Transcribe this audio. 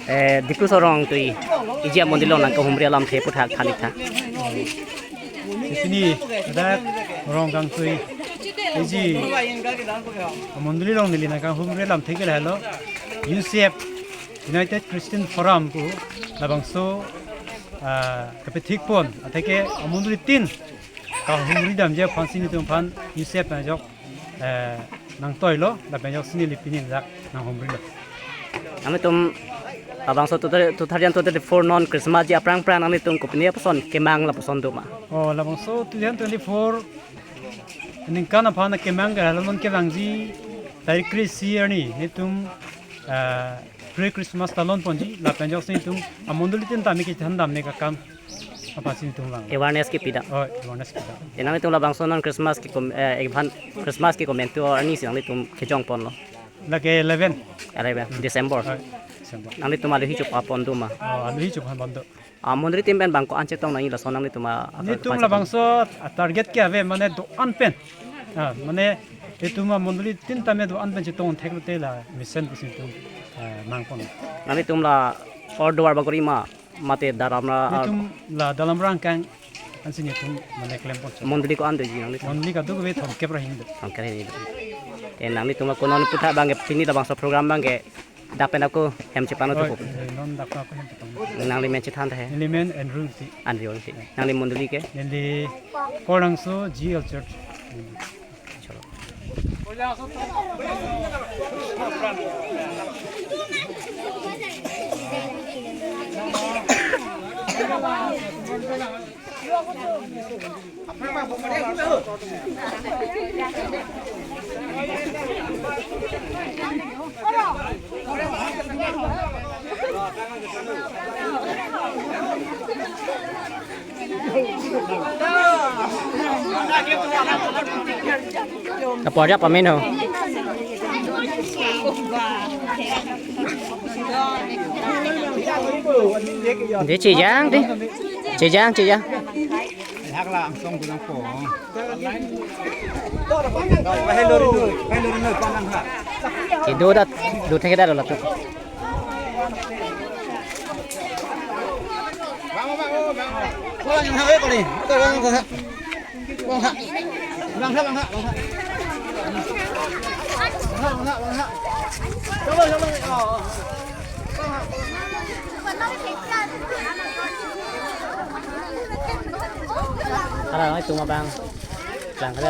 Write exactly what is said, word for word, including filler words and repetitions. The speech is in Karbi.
Eh, Diphu Rongtui, iji amondoli along nangkahumri alamthe aputhak than-ik tha. Pini ladak Rongkangtui, iji amondoli along neli nangkahumri alamthe ke lahelo, U C F, United Christian Forum pu labangso, ah, kapethik pon, atheke amondoli tin kahumri damji aphansi nelitum aphan U C F ajok, eh, nangtoilo, lapen ajoksi neli pini ladak nanghumrilo. Nanglitum labangso two thousand, two thousand twenty-four non Christmas ji aphrang phrang nanglitum kopine apuson kemang lapuson do ma? Oh, labangso two thousand twenty-four ningkan aphan kemang ke lahelo, non kevangji tarik kre-isi arni nelitum, eh, pre-Christmas talon ponji, lapen ajoksi nelitum amondoli tin tame kethan dam-ik akam aphansi nelitum vang. Awareness kepi dam. Oh, awareness kepi dam. E nanglitum labangso non Christmas ke kom-, eh, ek bhan Christmas ke komantu arni si nanglitum kejong ponlo? Lake eleven. Eleven December. Oh, December. Nanglitum alohi chopapon do ma? Oh, alohi chopapon do. Ah, mondoli tin pen bang ko-an chetong nangji lason nanglitum a-, nelitum labangso a-target ke ave, mane do-an pen. Ah, mane itum amondoli tin tame do-an pen chetong theklote la mesen pusi itum, eh, nangpon. Nanglitum la Ur Duar Bagori ma, mate Dalamra, ah, nelitum la Dalamra angkang ansi nelitum mane klempon. Mondoli ko-an doji nanglitum? Mondoli kadokave thomkep ra hini do. Thomkep ra hini do. Eh, nanglitum ako non aputhak abang ke pini labangso program abang ke dak pen ako hem chepano. Oi, thupo. Eh, non dak pen ako hem chepano. Nangli men chethan tha he? Neli men Andrew Ingti. Andrew Ingti. Nangli mondoli ke? Neli Kornangso G L Church. Chalo. Kaporja pamin ho. Di chejang di. Chejang, chejang. Hak la angsong bilang po. Kedo dat, do thek dat la tu. Bang, bang, oh, bang. Pulang yang hak, eh, kali. Bang, hak. Bang, hak, bang, hak, bang, hak. Bang, hak, bang, hak, bang, hak. Coba, coba, oh, oh. Bang, hak. Ala, itu mah, Bang. Bang, ada.